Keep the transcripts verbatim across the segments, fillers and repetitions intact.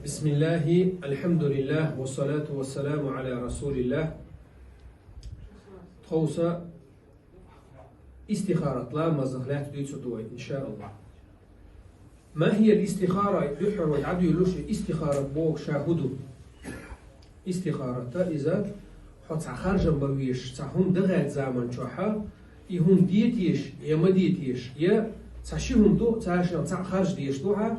بسم الله، الحمد لله، والصلاة والسلام على رسول الله. Тховса истихарат ламазах лаьтта дуьйцур ду вай, иншааллахӀ. ما هي الاستخارة؟ Дуьххьара вай дӀадуьйлуш, и истихарат боху ша хӀун ду? Истихарат иза, хьо цхьа харжам бан везаш, цхьа хӀума дан гӀертачу заман чохь, и хӀума де теша, я ма де теша, я цхьа ши хӀума ду, царах цхьаъ харжа дезаш ду хьан,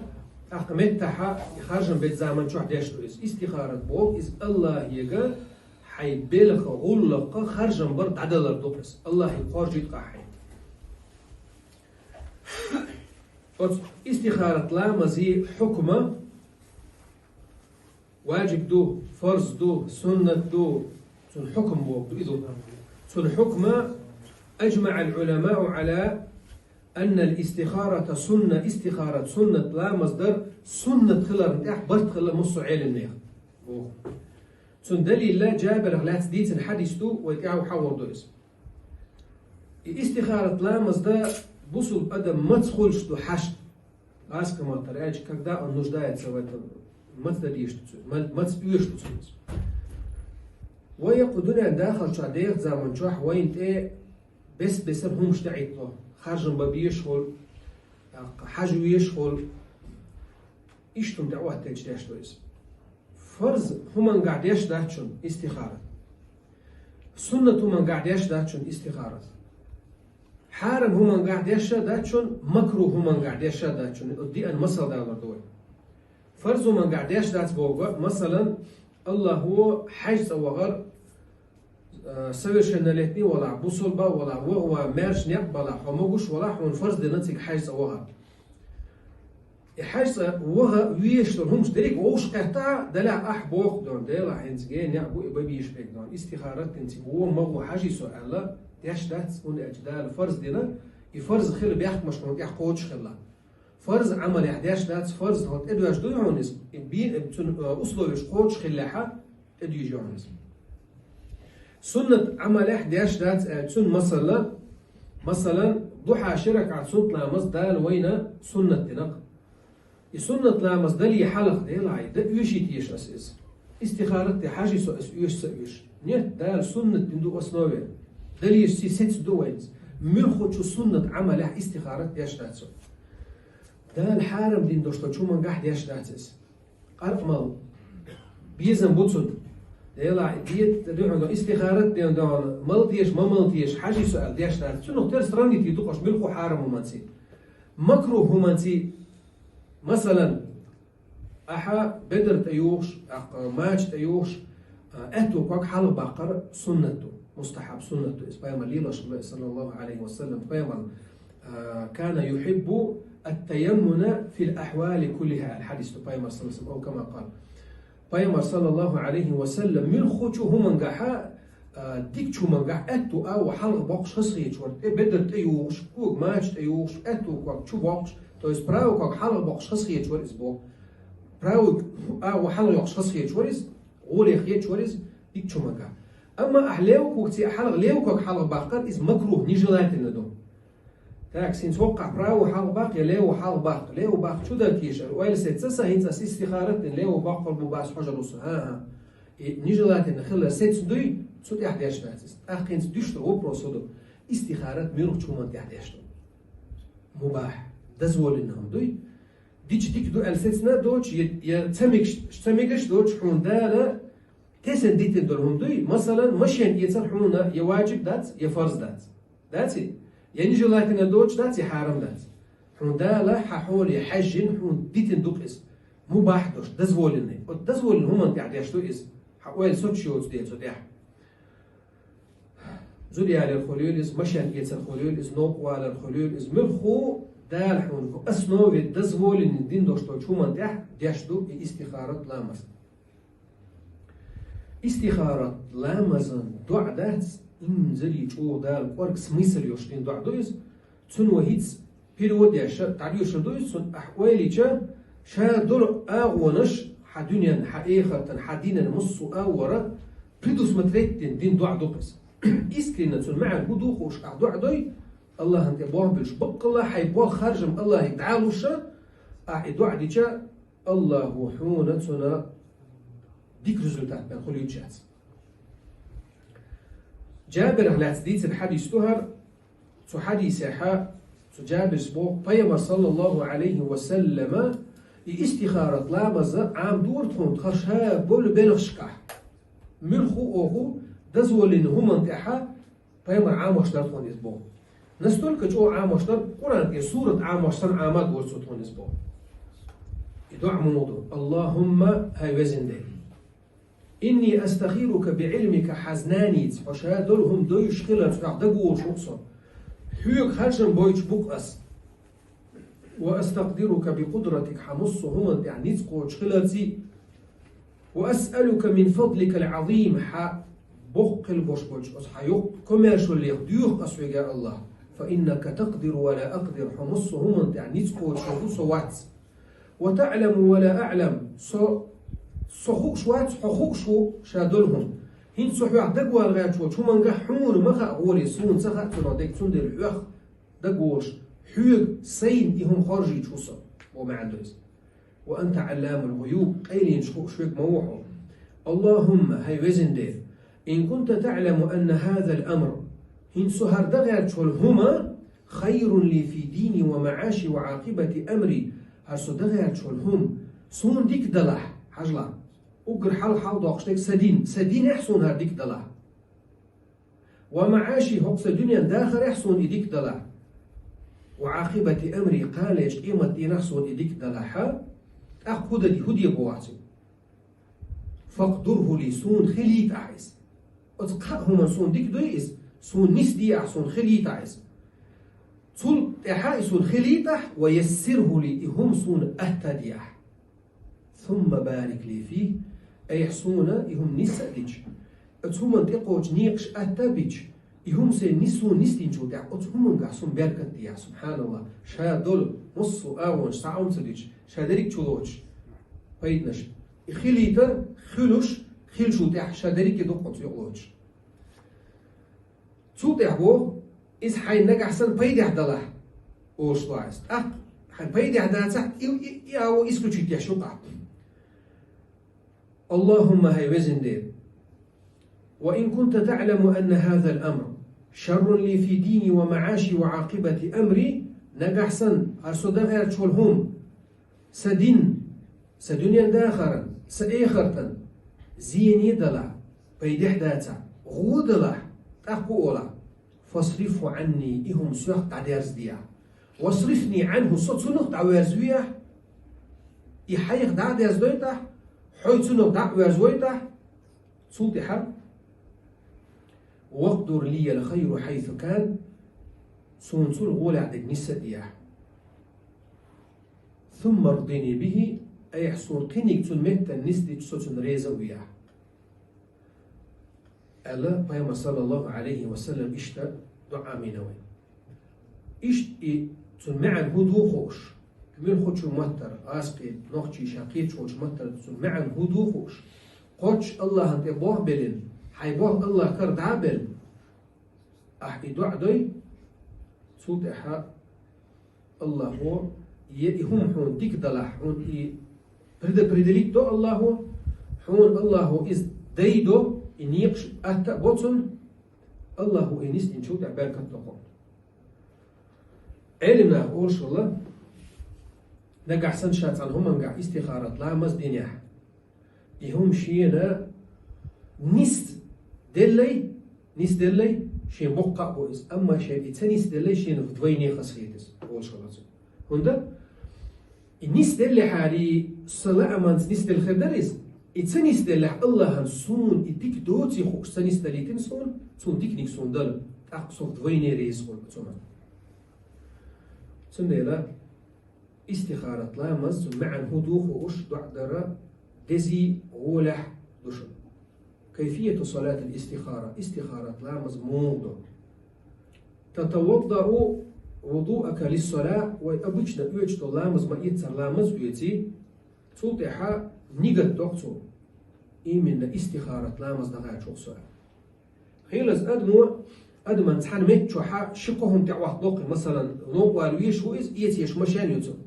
тӀаккха меттахь и харжам бечу заман чохь деш ду иза. Истихарат боху иза АллахӀе хьайн белхан гӀуллакхах харжам бар дӀадалар ду иза. АллахӀе кхоржуьйту хьайн. Оцу истихарат ламазан хьукма, ваджиб ду, фарз ду, суннат ду, цуьнан хьукма боху ду иза. Цуьнан хьукма: أجمع العلماء على أن الاستخارة سنة, истихарат суннат, ламаз дар суннат хиларна тӀехь барт хилла массо а Ӏеламнехан. Цуьнан далил Джабирах лаьцна дийцина хьадис ду, вай тӀехь хьахор ду иза. И истихарат ламаз дан бусулба адам маца хуьлуш ду хьашт. Ласкаматтар аьлча, когда он нуждается в этом, маца дан дезаш ду цуьнан, ма-, маца оьшуш ду цуьнан. Вай кху дуьненан дахарчохь, дехачу заман чохь вайна тӀе бес-бесара хӀумаш тӀеӀиттало. Харжам бан безаш хуьлу, тӀаккха хьажа везаш хуьлу. Иштта хӀума тӀеӀоттаелча деш ду иза. Фарз хӀумангахь деш дац шуна истихарат. Суннат хӀумангахь деш дац шуна истихарат. Хьарам хӀумангахь деш а дац шуна, макрух хӀумангахь деш а дац шуна. Оцу диъан масал далор ду вай. Фарз хӀумангахь деш дац боху, масалан, АллахӀо хьаьжцӀа вахар, э, совершеннолетний валахь, бусулба валахь, ваха ван маьрша некъ балахь, хьо могуш валахь, хьуна фарз дина цига хьаьжцӀа вахар. И хьаьжцӀа ваха везаш долу хӀумаш дерриг а вовшах кхетта а, делахь ахь боху дона, Дела, хӀинца гена некъ бу и бан безаш берг дона. Истихарат дина цига вон ма гӀо, хьажий со аьлла, деш дац, хӀунда аьлча Дала фарз дина, и фарз хила бехкамаш хьуна тӀехь кхочуш хилла. Фарз Ӏамалехь деш дац, фарз хьо тӀедоьжна дуй хьуна иза, и би-, цуьнан, э, условияш кхочуш хиллехьа, тӀедуьйжу хьуна иза. Суннат Ӏамалехь деш дац аьлла, цуьнан масала, масалан, духьа ши ракаӀат суннат ламаз Дала вайна суннат дина-кх. И суннат ламаз дале хьалха, Дела, хьайн дан оьший теша ас иза? Истихарат де хьажий со ас оьшу, ца оьшу? Нет, Дала суннат дина ду основе. Дале сий сецна ду вайна иза. Муьлххачу суннат Ӏамалехь истихарат деш дац. Дала хьарам дина долуш долчу хӀумангахь деш дац иза. Къаркъа мала безам бу цунна. Дела, и де-, дуьхьал истихарат ден дона, мала теша, ма мала теша, хьажий со аьлла деш дац. Цунах тера сравнить ду-кх аша муьлхха хьарам хӀуманций, макрух хӀуманций. Масалан, ахьа бедар тӀе юхуш, тӀаккха мача тӀе юхуш, а, аьтту ког хьалха баккхар суннат ду, мустахьаб суннат ду. Иза пайхамар лелош хилла, саллаллаху алейхи ва саллям, пайхамар, а, كان يحب التيمن في الأحوال كلها, аьлла хьадис ду пайхамар, саллаллаху алейхи ва саллям, أو كما قال. Пайхамар, саллаллаху алейхи ва саллям, муьлххачу хӀумангахьа, а, дикачу хӀумангахь аьтту агӀо хьалха боккхуш хазахеташ вара, тӀе бедар тӀе юхуш, кога мача тӀе юхуш, аьтту ког чу боккхуш, то есть правый ког хьалха боккхуш хазахеташ вара иза боху. Правый агӀо хьалха йоккхуш хазахеташ вара иза, гӀоле хеташ вара иза, дикачу хӀумангахь. Амма ахь левый когций хьалха, левый ког хьалха баккхар, иза макрух, нежелательно ду. Так, хӀинца хӀокхахь правый хьалха баккха я левый хьалха баккха? Левый баккха чу дан теша, ойла сецна сан, хӀинца ас истихарат дина, левый боккхур бу бац хьожур ву со. ХӀан-хӀа. И нежелательно хилар сецна дуй, цу тӀехь деш дац иза. ТӀаккха хӀинца дуьшур вопрос хӀун ду? Истихарат муьлххачу хӀуманна тӀехь деш ду? Мубахь, дозволено хӀума дуй? Дича дика ду аьлла сецна а доцуш, я, я ца мегаш, ца мегаш доцуш, хьуна Дала тесна дитина долу хӀума дуй? Масалан, машен эцар хьуна я ваджиб дац, я фарз дац. Дац и? Я нежелательно доцуш дац, я хьарам дац. Хьуна Дала хьан хьоле хьаьжжина, хьуна дитина ду-кх иза. Мубахь долуш, дозволенный. Оцу дозволенный хӀуманна тӀехь деш ду иза. Хьан ойла соцуш йоцу дела цу тӀехь. Зуда ялар хуьлийла иза, машен эцар хуьлийла иза, новкъа валар хуьлийла иза. Муьлхха Дала хьуна основе дозволенный дина долуш долчу хӀуманна тӀехь деш ду и истихарат ламаз. Истихарат ламазан доӀа дац, инзаре чӀогӀа Дала кӀорга смысл йолуш дина доӀа ду иза. Цунна вай хӀинца перевод еш, дӀадоьшур ду иза, цунна ахь ойла йича, ша долу агӀонаш хьан дуьненна, хьан эхартана, хьан динан массо а агӀора предусмотреть дина дина доӀа ду-кх иза. Искренне цунна маьӀна хӀун ду хууш ахь доӀа дой, АллахӀана тӀе болх буьллуш, баккъалла хьайн болх, харжам АллахӀе дӀа а луш, ахь и доӀа дича, Аллахо хьуна цунна дика результат бен хуьлуьйтуш яц. Джабирах лаьцна дийцар хьадис ду хӀара. Цу хьадисехьа, цу Джабирс боху, Пайхамар, саллаллаху Ӏалайхи ва саллама, и истихарат ламаза Ӏамадора тхуна тхан ша болу белхашкахь. Муьлхха а оха, дозволлина хӀуманна тӀехьа Пайхамар Ӏамош дара тхуна иза боху. Настолько чӀогӀа Ӏамош дара, Къуръан тӀе сурат Ӏамош санна Ӏамадора цо тхуна иза боху. И доӀа муха ду: «Аллахумма, хӀай везан Дела, инни астахирука би Ӏилмика», хьан знаница, хьо ша долу хӀума доьшуш хиларца хьох дагаволуш ву-кх со. Хьоьга харжам бойтуш бу-кх ас. «Ва астакъдирука би къудратика», хьан массо а хӀуманна тӀехь ницкъ кхочуш хиларций. «Ва асъалука мин фадликал Ӏазим», хьан боккха хила бош болчу оцу хьан йоккха комаьршаллех доьху ас хьоьга, я Аллах. «Фа иннака такъдиру ва ла акъдир», хьо массо а хӀуманна тӀехь ницкъ кхочуш ву, со вац. «Ва таӀламу ва ла аӀлам», со, со хууш вац, хьо хууш ву ша долу хӀума. ХӀинца со хьох дагавала гӀерташ волчу хӀуманга хьуна ма хаьа гӀоле, суна ца хаьа цунах дерг, цундела хьох дагаволуш, хьоьга сайна и хӀума хоржуьйтуш ву со, боху маьӀна ду иза. «Ва анта Ӏалламул гӀуюб», къайленаш хууш верг ма ву хьо. «Аллахумма, хӀай везан Дела, ин кунта таӀламу анна хӀазал амр», хӀинца со хӀара дан гӀерташ волу хӀума, «хайрун ли фи дини ва маӀаши ва Ӏакъибати амри», хӀара со дан гӀерташ волу хӀума суна дика далахь, хьажал, уггар хьалха хьалдоккхуш дерг сан дин, сан динехь суна хӀара дика далахь. «Ва маӀаши», хӀокху сан дуьненан дахарехь суна и дика далахь. «Ва Ӏакъибати амри», кхана лечу къематдийнахь суна и дика далахь, тӀаккха хӀун дан, хӀун де боху ахь цуьнга? «Факъдурху ли», суна хилийта ахь иза. Оцу кхаа хӀуманна суна дика дуй иза, суна нисде ахь, суна хилийта ахь иза. Цул тӀаьхьа и суна хилийта ахь, «ва яссирху ли», и хӀума суна атта де ахь. «Сумма барик ли фи», айхьа суна и хӀума нисса а дича, оцу хӀуманна тӀекхочу некъаш атта а бича, и хӀума сайн нис-, суна нисдинчул тӀаьхьа оцу хӀумангахь суна беркат де ахь, субхьаналлах, ша долу массо а агӀонаш схьа а хӀума ца дича, ша дерриг чулоцуш пайданаш. И хилийтар, хуьлуш, хиллачул тӀаьхьа ша дерриге дукха оцу юкъалоцуш. Цул тӀаьхьа боху, иза хьайн нагахь санна пайдехь далахь, олуш ду ахь иза. ТӀаккха хьайн пайдехь дацахь, и, и, и агӀо исключить еш ю-кх ахь. «Аллахумма, хӀай везан Дела, ва ин кунта таӀламу анна хӀазал амр шаррун ли фи дини ва маӀаши ва Ӏакъибати амри», нагахь санна хӀара со дан гӀерташ волу хӀума сан дин, сан дуьненан дахаран, сан эхартан зене далахь, пайдехь дацахь, гӀо далахь, тӀаккха хӀун олахь? «Фасрифху Ӏанни», и хӀума соьх дӀадерзаде ахь. «Васрифни Ӏанху», со цунах дӀавоьрзаве ахь. И хьайх дӀа а дерзадойту ахь, хьо и цунах дӀа а воьрзавойту ахь. Цул тӀаьхьа: «Вакъдур лиял хайра хьайсу кан», суна цул гӀолехь дерг нисса а де ахь. «Сумма рдини бихи», айхьа суна кхиниг цунна меттана нисдича, со цунна реза а ве ахь. Аьлла, Пайхамар, саллаллаху Ӏалайхи ва саллам, иштта дуӀа йина вайна. Иштта и цуьнан маьӀна хӀун ду хууш, муьлххачу маттара, гӀазкхий, нохчий ша кхеташ волчу маттара цуьнан маьӀна хӀун ду хууш, кхоччуш Аллахьан тӀе болх а беллина, хьайн болх Аллахь кара дӀа а беллина, ахь и дуӀа дой, цул тӀаьхьа Аллахьо, е и хӀума хьуна дика далахь, хьуна и предопределить до Аллахьо, хьуна Аллахьо иза дайдо, и некъаш атта а бо цунна, Аллахьо и нисдинчул тӀаьхьа беркат до кхунна. Ӏелам наха олуш хилла, нагахь санна ша цхьана хӀумангахь истихарат ламаз динехь, и хӀума шена нисделлай, нисделлай, шен боккха а бу иза. Амма шен и ца нисделлай, шена вдвойне хазахийта иза, олуш хилла цо. ХӀунда? И нисделлехьарий, сан лааманца нисделла хир дара иза. И ца нисделлехь, Аллахьан суна и дика доций хууш ца нисдалийтина суна, цунна диканиг суна дала, тӀаккха со вдвойне реза хуьлу цунах. Цундела истихарат ламаз, цуьнан маьӀна хӀун ду хууш, доӀа дара дезий, гӀолехь ду шуна. Кайфияту салатил истихара, истихарат ламаз муха ду? Татаваддау вудуака лиссала, вай обычно оьцуш долу ламаз ма-эццара ламаз оьций, цул тӀаьхьа нигат до-кх цо, именно истихарат ламаз дан гӀерташ ву со. Хилаза адамо, адаман цхьана метта чохь ши-кхо хӀума тӀеӀоттадо-кх, масалан, новкъа вала везаш ву иза, эца еш машен ю цуьнан.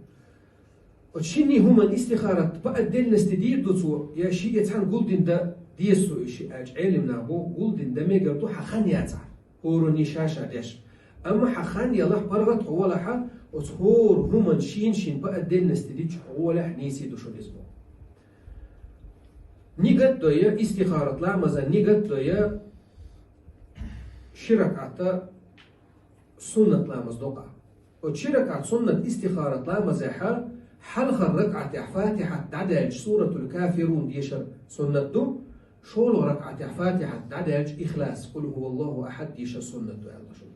Шинне хӀуман истихарат по отдельности дийр ду цо, я шиъ я цхьана гулдина дан деза цо уьш, аьлча, Ӏелимнаха боху, гулдина дан мегар ду хьан хан яцахь, хӀоранний ша-ша деш. Амма хьан хан ялахь, паргӀат хьо валахьа, оцу хӀора хӀуман шен-шен по отдельности дича хьо гӀолехь нийса ду шуна иза боху. Нигат дой, истихарат ламазан нигат дой, ши ракаӀат суннат ламаз докъахь. Оцу ши ракаӀат суннат истихарат ламазехьа, хьалхара ракаӀатехь Фатихьат дӀадаьлча суратул Кафирун дешар суннат ду, шолгӀа ракаӀатехь Фатихьат дӀадаьлча Ихлас, Къул хӀуваллаху ахьад дешар суннат ду аьлла шуна.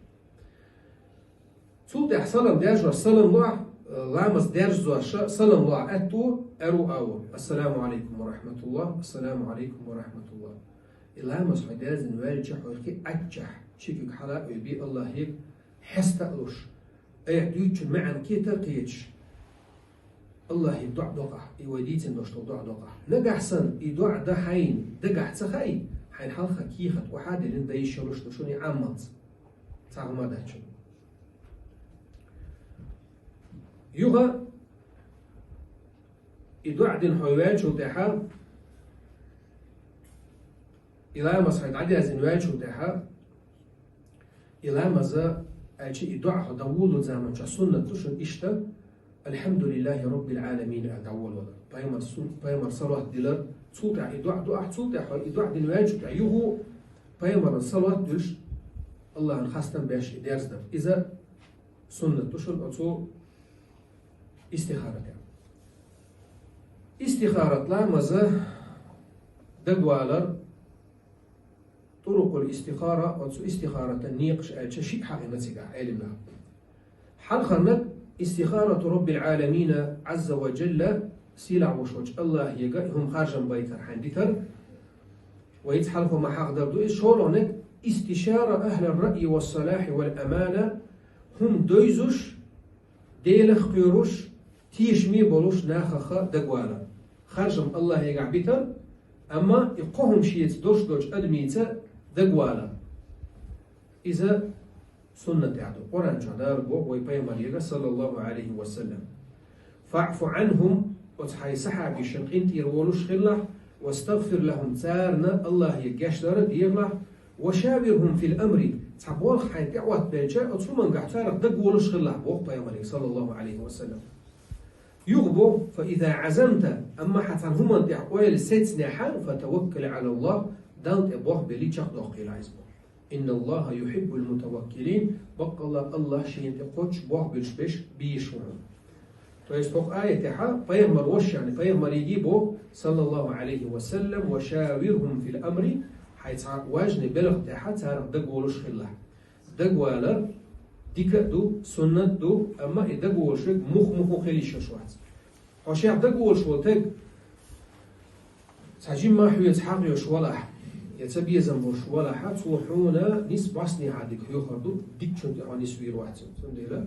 Цул тӀаьхьа салам дерзош, салам лохь, э, ламаз дерзош, салам лохь аьтту, аьрру агӀор: «Ассаламу Ӏалайкум ва рахьматуллахӀ, ассаламу Ӏалайкум ва рахьматуллахӀ». И ламаз хьо дерзина ваьлча, хьо кхин Ӏаччахь, ши куьг хьала а ойбий, Аллахье хьеста а луш, айхьа дуьйцучун маьӀна кхетар а кхеташ, Аллахье доӀа докъахь, и вай дийцина долуш долу доӀа докъахь. Нагахь санна и доӀа дан хьайна дагахь ца хаий, хьайна хьалха кехат охьа а диллина дан йиш йолуш ду шуна и Ӏаммалц. Цхьа хӀума дац шуна. Юха и доӀа дина хьо ваьллачул тӀаьхьа, и ламаз хьайн дӀадерзина ваьллачул тӀаьхьа, и ламаза, аьлча и доӀа хьо дан волу заманчохь суннат ду шуна иштта: «Алхьамдулиллахи Роббил Ӏаламин», аьлла дӀаволавалар. Пайхамар су-, пайхамар салават дилар, цул тӀаьхьа и доӀа ду ахь, цул тӀаьхьа хьо и доӀа дина ваьллачул тӀаьхьа юху пайхамаран салават дуьлуш, Аллахьан хастам беш и дерза дар. Иза суннат ду шуна оцу истихаратехь. Истихарат ламаза дагавалар, турукъул истихара, оцу истихаратан некъаш аьлча шиъ хьахийна цигахь Ӏелимнаха. Хьалхарниг истихарату Роббил Ӏаламина Ӏазза ва Джалла, сийлахь волуш волчу Аллахьега и хӀума харжам байтар хьайн дитар. Вайца хьалхо ма хьахдар ду иза. ШолгӀаниг истишара ахьлар раъйи ва салахьи вал амана, хӀума девзаш, Делах кхоьруш, тешаме болуш нахаха дагавалар. Харжам Аллахьегахь битар, амма и кхо хӀума шеца долуш долчу адамица дагавалар. Иза суннатехь ду. Къуръан чохь Дала боху вай пайхамарега, саллаллаху Ӏалайхи ва саллам: «ФаӀфу Ӏанхум», оцу хьайн сахьабашна къинтӀера волуш хилалахь, «вастагфир лахум», царна Аллахье гечдар а дехалахь, «ва шавирхум фил амри», цхьа болх хьайн тӀеӀоттабелча, оцу хӀумангахь царах дагаволуш хилалахь, боху пайхамарега, саллаллаху Ӏалайхи ва саллам. Юха боху: «Фа иза Ӏазамта», амма хьан цхьана хӀуманна тӀехь ойла сецнехьа, «фатаваккал Ӏалаллахь», Далла тӀе болх белли чекхдоккхийла иза боху. «Инналлаха юхиббул мутаваккилин», баккъалла Аллахь шена тӀе кхоччуш болх буьллуш берш бийш ву хьуна. То есть хӀокху аятехьа пайхамар вошшехь, пайхамарига боху, саллаллаху Ӏалайхи ва саллам: «Ва шавирхум фил амри», хьайн цхьа важный белхан тӀехьа царах дагаволуш хилалахь. Дагавалар дика а ду, суннат а ду, амма и дагаволуш верг муха-муха хила йиш йолуш вац. Хьо шех дагаволуш волу стаг цхьа жимма хьоьца хьакхайош валахь, я цабезам болуш валахьа, цо хьуна нисбоссанехьа дика хьоьхур ду, дикачунна тӀе хьо нисвийр вац. Цундела,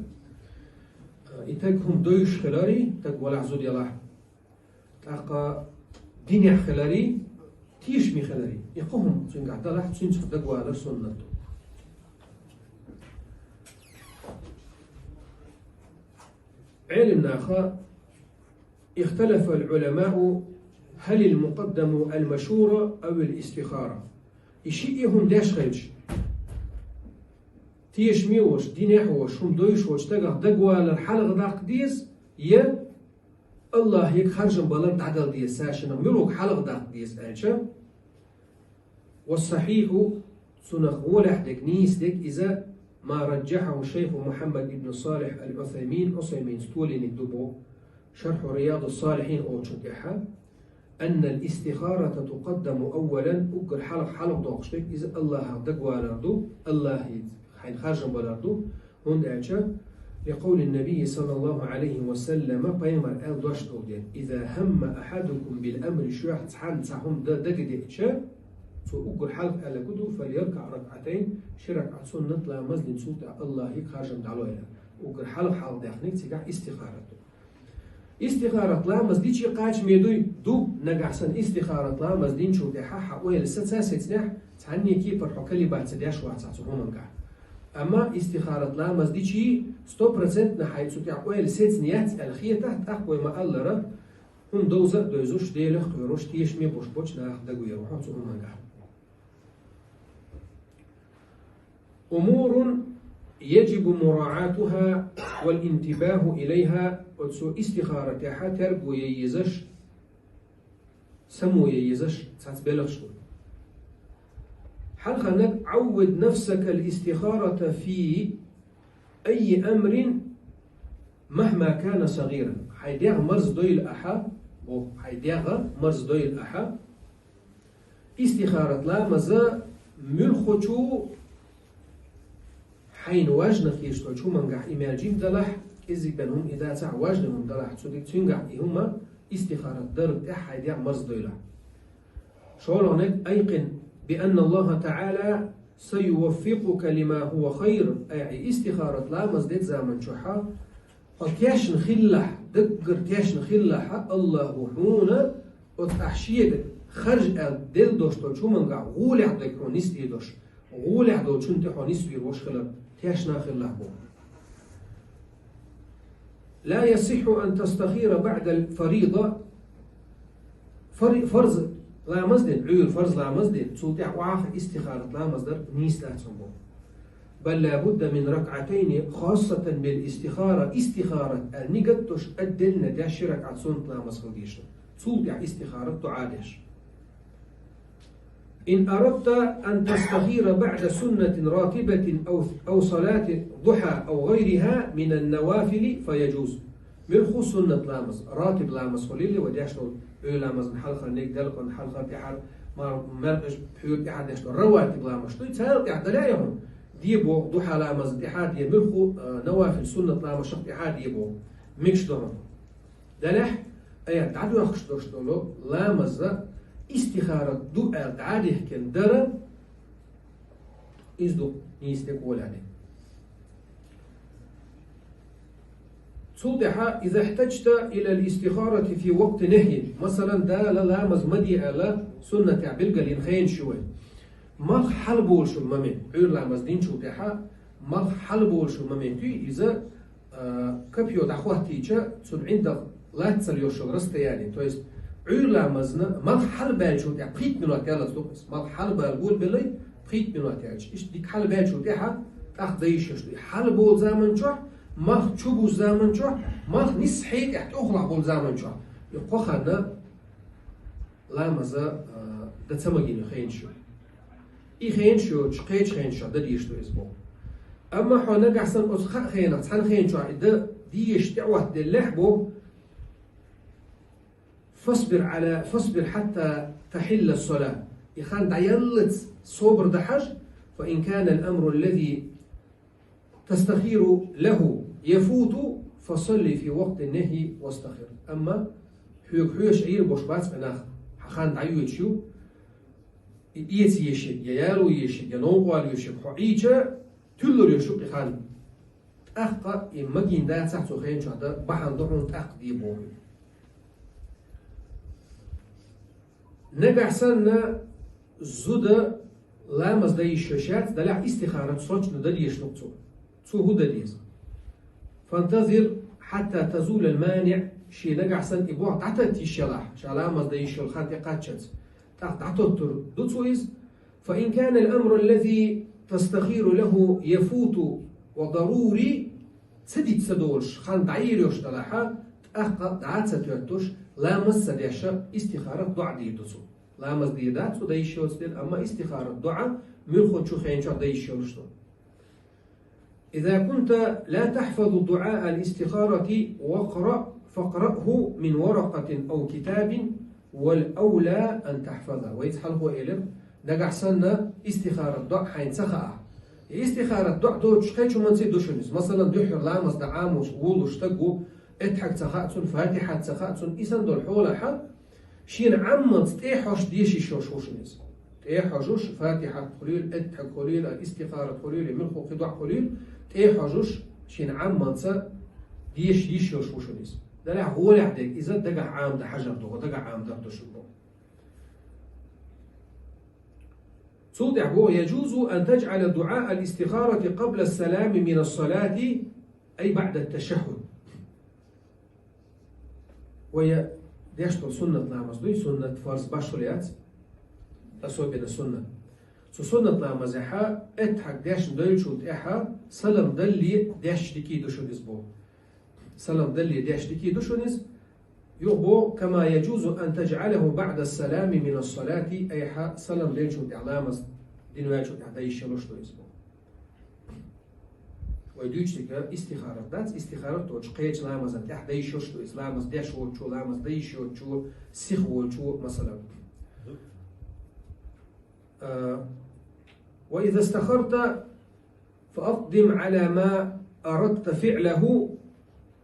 а, и стаг хӀума девзаш хиларе, стаг валахь, зуда ялахь, тӀаккха динехь хиларе, тешаме хиларе, и кхо хӀума цуьнгахь далахь, цуьнца хьо дагавалар суннат ду. Ӏелимнаха: «Ихталафал Ӏуламау, халил мукъаддаму ал-машура авил истихара». И шиъ хӀума деш хилча, тешаме волуш, динехь волуш, хӀума девзаш волчу стагах дагавалар хьалха даккха деза, я Аллахьега харжам балар дӀадала деза, цаьршиннах муьлхарг хьалха даккха деза аьлча, «Ва сахьихьу», цунах гӀолехь дерг, нийса дерг иза, «ма раджахьаху шайху Мухьаммад ибн Салихь ал-Ӏусаймин», Ӏусайминс толийниг ду боху, «Шархьу Риядус-Салихьин» олучун тӀехьа, «аннал истихарата тукъаддаму аввалан», уггар хьалха, хьалха доккхуш дерг иза Аллахьах дагавалар ду, Аллахье хьайн харжам балар ду, хӀунда аьлча, «ликъавлин набийи саллаллаху Ӏалайхи ва саллама», пайхамар аьлла дош долу дела: «Иза хӀамма ахьадукум бил амри», шуьх цхьанна цхьа хӀума дан дагадеъча, цо уггар хьалха аьлларг ду: «ФальяркаӀ ракаӀатайн», ши ракаӀат суннат ламаз дина, цул тӀаьхьа Аллахьега харжам дӀалойла. Уггар хьалха-хьалха даьхнарг цигахь истихарат ду. Истихарат ламаз дича кхачаме дуй? Ду, нагахь санна истихарат ламаз динчул тӀаьхьа хьан ойла саца сецнехь, цхьанне кепара хьо колебаться деш вацахь цу хӀумангахь. Амма истихарат ламаз дичи сто процентов хьай цу тӀехь ойла сецна яц аьлла хетахь, тӀаккха вай ма-аллара, хӀума довза а довзуш, Делах кхоьруш, тешаме бош боч нах дагавер ву хьо цу хӀумангахь. أمور يجب مراعاتها والانتباه إليها. Оцу истихара тӀехь терго ян езаш, само ян езаш цхьацца белхаш ду. Хьалханаг: عود نفسك الاستخارة في أي أمر مهما كان صغيرا. Хьай дегӀ марздойла ахьа, бо, хьай дегӀ марздойла ахьа, истихарат ламаза муьлххачу хьайна важна кхеташ долчу хӀумангахь, и мел жима далахь, кӀеззиг бен хӀума и дацахь, важна хӀума далахь, цу ди-, цуьнгахь и хӀума истихарат дарна тӀехь хьай дегӀ марздойла. ШолгӀаниг: أيقن بأن الله تعالى سيوفقك لما هو خير. Ай, и истихарат ламаз дечу заман чохь хьо тешна хилалахь, даггара тешна хилалахь, Аллахо хьуна оцу ахь шега харж аьлла делла долуш долчу хӀумангахь гӀолехь дерг хьуна нисдийр долуш, гӀолехь долчунна тӀе хьо нисвийр волуш хилар тешна хилалахь боху. لا يصح أن تستخير بعد الفريضة. Фар-, фарз ламаз дина, Ӏуьйра фарз ламаз дина, цул тӀаьхьа охьа истихарат ламаз дар нийса дац хьуна боху. بل لا بد من ركعتين خاصة بالاستخارة. Истихарат аьлла нигат долуш, отдельно деш ши ракаӀат суннат ламаз хила дезаш ду. Цул тӀаьхьа истихарат дуӀа деш. إن أردت أن تستخير بعد سنة راتبة أو، أو صلاة ضحى أو غيرها من النوافل فيجوز. Муьлхха суннат ламаз, ратиб ламаз хуьлийла вай деш долу, Ӏуьйра ламазна хьалхара, нигат далкъана хьалхара, тӀаьхьара, ма-, маьркӀаж пхьуьйра тӀаьхьара деш долу раватиб ламаз ду, царна тӀехь дале а хьуна, де боху, духьа ламазна тӀехьа де, муьлхха, а, навафил суннат ламазшах тӀехьа де боху, мегаш ду хьуна. Делахь, ая дӀадоьхкуш долуш долу ламаза истихарат ду аьлла дӀадихкина дара, иза ду нийса дерг гӀолехь дерг. Цул тӀаьхьа: إذا احتجت إلى الاستخارة في وقت نهي. Масалан, Дала ламаз ма де аьлла суннатехь билгалйина хенаш ю вай. Малх хьалаболуш йолу момент, Ӏуьйра ламаз динчул тӀаьхьа, малх хьалаболуш йолу момент ю иза, а, копьё дӀахӀоттийча, цунна ӀиндагӀ лаьцна йолуш йолу расстояние. То есть, Ӏуьйра ламазна малх хьалабаьллачул тӀаьхьа пхийтта минот яллалц ду иза. Малх хьалабала гулбеллай, пхийтта минот яьлча. Иштта дика хьалабаьллачул тӀаьхьа тӀаккха дан йиш йолуш ду. И хьалаболу заман чохь, малх чубузу заман чохь, малх нисса хьекъехь тӀехула болу заман чохь. И кхо ханна ламаза, а, дан ца магийна хенаш ю. И хенаш йоцуш, кхечу хенаш чохь дан дезаш ду иза боху. Амма хьо нагахь санна оцу хаьа хенах цхьана хен чохь и дан дезаш тӀеӀоттаделлехь боху, فاصبر على، فاصبر حتى تحل الصلاة. И хан дӀаяллалц собар дан хьажа, فإن كان الأمر الذي تستخير له يفوت فصل في وقت النهي واستخر. Амма хьоьга хьоьжуш Ӏийр болуш бац бен нах, хьан хан дӀайоьдуш ю, и эца ешиг, я яло ешиг, я новкъа вала ешиг, хьо Ӏийча, туьллур йолуш ю и хан. ТӀаккха и магийна дацахь цу хен чохь дан, бахьана ду хьуна тӀаккха де боху. Нагахь санна зуда ламаз дан йиш йолуш яц, делахь истихарат срочно дан дезаш ду цо. Цо хӀун дан деза? فانتظر حتى تزول المانع, шен нагахь санна и болх дӀататта йиш ялахь, ша ламаз дан йиш йолу хан тӀекхаччалц, тӀаккха дӀатоттур ду цо иза. فإن كان الأمر الذي تستخير له يفوت وضروري, ца дитта ца долуш, хан дӀайийр йолуш далахьа, тӀаккха дӀа а ца тоьттуш, ламаз а ца деш, истихарат доӀа дийр ду цо. Ламаз дийр дац цо дан йиш йоцу дела, амма истихарат доӀа муьлххачу хен чохь дан йиш йолуш ду. إذا كنت لا تحفظ دعاء الاستخارة واقرأ، فاقرأه من ورقة أو كتاب، والأولى أن تحفظه. Вайца хьалхо элира, нагахь санна истихарат доӀа хьайна ца хаахь. И истихарат доӀа доцуш кхечу хӀуманца а ду шуна иза. Масалан, дуьххьара ламаз дан Ӏамош волуш стаг ву, Эттахьаг ца хаьа цунна, Фатихьат ца хаьа цунна, и санна долу хьолахьа, шена Ӏаммалц тӀе а хьожуш деша йиш йолуш ву шуна иза. ТӀе а хьожуш, Фатихьат хуьлийла, Эттахьаг хуьлийла, истихарат хуьлийла, муьлхха кхин доӀа хуьлийла, тӀе а хьожуш, шена Ӏаммалца деша йиш йолуш ву шуна иза. Делахь гӀолехь дерг, иза дагахь Ӏамадан хьажар ду, дагахь Ӏамадар ду шуна боху. Цул тӀехьа бо: «يجوز أن تجعل دعاء الاستخارة قبل السلام من الصلاة، أي بعد التشهد». Вай деш дола суннат ламаз дуй, суннат, фарз башхул яц, особенно суннат. Цу суннат ламазехьа эттхьаг дешна дойлчул тӀехьа салам далли деш дикий ду шуниз бо. Салам далли деш дикий ду шуниз, юха бо: «كما يجوز أن تجعله بعد السلام من الصلاة», айхьа салам делчул тӀехьа ламаз дин ваьлчул тӀехьа дайиш йолуш ду иза бо. Вай дуьйцу дика истихарат дац, истихарат доцуш кхечу ламазан тӀехь дайиш йолуш ду иза, ламаз деш воцучо, ламаз дайиш йоцучо, сих волчо, масалан. А, «وإذا استخرت فأقدم على ما أردت فعله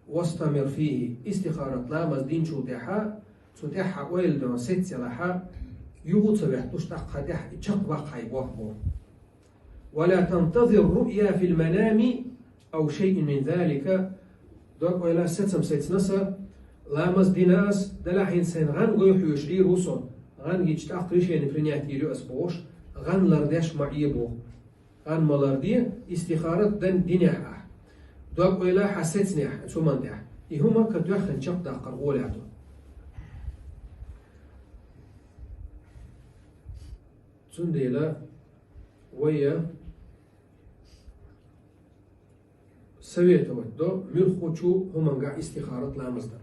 واستمر فيه». Истихарат ламаз динчул тӀехьа, цу тӀехь хьан ойла дон сеццелахьа, юха ца вехтуш тӀаккха тӀехь и чекхбаккха хьайн бохбо. «ولا تنتظر رؤيا في المنام أو شيء من ذلك». Дог ойла сецам сецнаса, ламаз дина ас, далахьин сайн гӀан гой хьоьжуш Ӏийр ву со, гӀан гича тӀаккха решение принять йийр ю ас бохуш, гӀан лардеш ма Ӏе боху. ГӀан ма ларде, истихарат дан динехь ахь. Дог ойла хьан сецнехь, цу ман тӀехь. И хӀума катоьххина чекхдаккхар гӀолехь ду. Цундела вайя советовать до муьлххачу хӀуманга истихарат ламаз дар.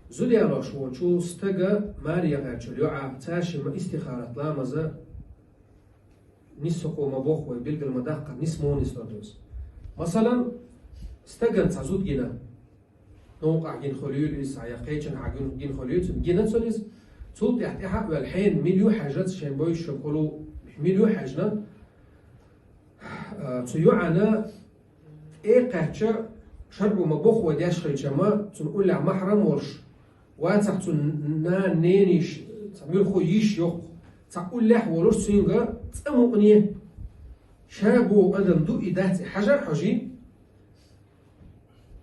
Зуда ялош волчу стага маре яхачул йоӀа цаьршимма истихарат ламаза нисса кхо ма боху вай, билгал ма даккха, нисса муха нисдо деза. Масалан, стаган цхьа зуда гина, новкъахь гина хуьлийла иза, я кхечанхьа гин-, гина хуьлийла, цуьнан гина цунна иза, цул тӀаьхьа тӀаьхьа а ваьлла, хьенан мила ю хьаьжац шайн бойшуш хуьлу, мила ю хьаьжна, а, цу йоӀана тӀе а кхаьчча, шарӀо ма боххо деш хилча ма, цунна уллехь махьрам волуш, вацахь цунна нана, ненийша, цхьа муьлххо йиш йоккху, цхьа уллехь а волуш цуьнга цкъа мукъане, ша боху адам ду и дац и хьажа а хьожий,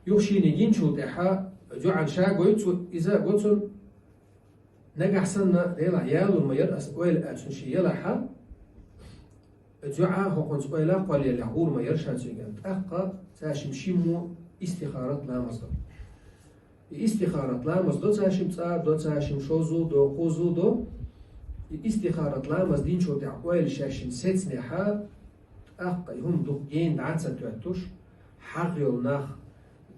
юха шена гинчул тӀаьхьа, йоӀана ша гойту цо, иза а го цунна, нагахь санна, Делахь, ялур ма яра ас ойла аьлла цунна шен ялахьа, оцу йоӀа хӀокхунца ойла кхоллаеллехь гӀур ма яра ша цуьнга. ТӀаккха цаьршимма шиммо истихарат ламаз до. И истихарат ламаз до цаьршимма цкъа, до цаьршимма шозза, до кхузза, до. И истихарат ламаз динчул тӀаьхьа ойла шаьшшимма сецнехьа, тӀаккха и хӀума дукха гена дӀа а ца тоьттуш, хьагӀ йолу нах,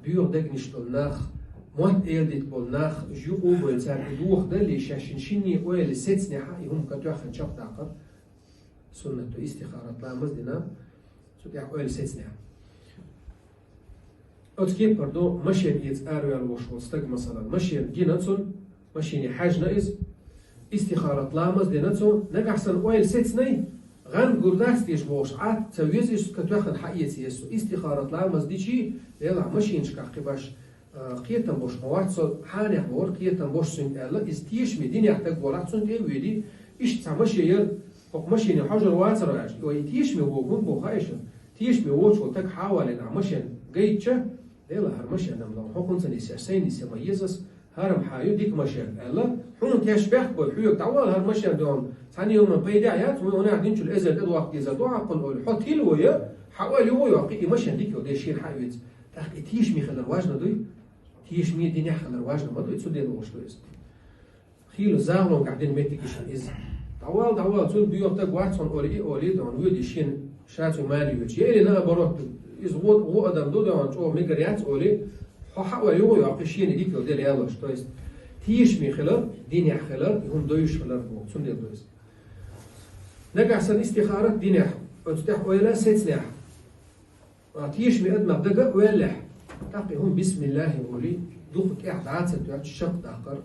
боьха дегнаш долу нах, мотт эладита болу нах, уьш юкъа а бой цаьрга и дохадаллий, шаьшшинна шинне ойла сецнехьа, и хӀума катоьххина чекхдаккхар суннат ду, истихарат ламаз дина, цу тӀехь ойла сецнехьа. Оцу кепара ду машен эца араваьлла волуш волу стаг, масалан, машен гина цунна, машене хьаьжна иза, истихарат ламаз дина цо, нагахь санна ойла сецнай, гӀан гур дац дезаш бохуш, Ӏад ца веза иза, катоьххина хьаэца еза цо. Истихарат ламаз дичий, Делахь, машенашкахь кхин баш, а, кхетам беш ма вац со, хьанех вара кхетам беш цуьнга аьлла, иза тешаме динехь таг волахь, цунна тӀе а воьдий, иштта цхьа машен яра, хӀокху машене хьожур вацара аьлча, вай и тешаме вогӀу хӀунда боху хаьий шуна? Тешаме воцуш волу таг хьа а валийна, машен гайтча, Делахь, хӀара машен-м дан, хӀокхунца нисъеш, сайн нисъян ма еза ас, хӀара-м хьан ю дика машен, аьлла, хьуна тешнабехк бой, хьоьга дӀавала хӀара машен дан, цхьана йолу пайда а яц, вай хӀунах динчул эзар тӀедохку дезар ду хьан кхунна ойла. Хьо тилла вай, хьан ойла юха а йоккхий, и машен дика йолу дела шена хьа а веза. ТӀаккха и тешаме хилар важна дуй? Тешаме динехь хилар важна ма дуй, цу дела лууш ду иза. Хийла загӀлонгахь дина меттиг ишна иза. ДӀавала, дӀавала, цунна боьха таг вац хьуна олий, и олий, дон, воьдий шена ша цуьнан маре воьдуш. Я или наоборот, иза гӀо, гӀо адам ду, дон, чӀогӀа мегар яц олий, хьо хьа а вай юха а йоккхий, шена дика йолу дела ялош. То есть, тешаме хилар, динехь хилар, и хӀума доьшуш хилар боху, цундела ду иза. Нагахь санна истихарат динехь, оцу тӀехь ойла сецнехь, а, тешаме адамах дага а ваьллехь, тӀаккха и хӀума бисмиллахӀи олий, дукха тӀехь дӀа а ца тоьттуш чекхдаккхар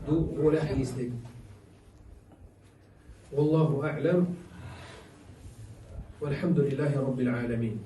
ду гӀолехь нийса дерг. والله أعلم. والحمد لله رب العالمين.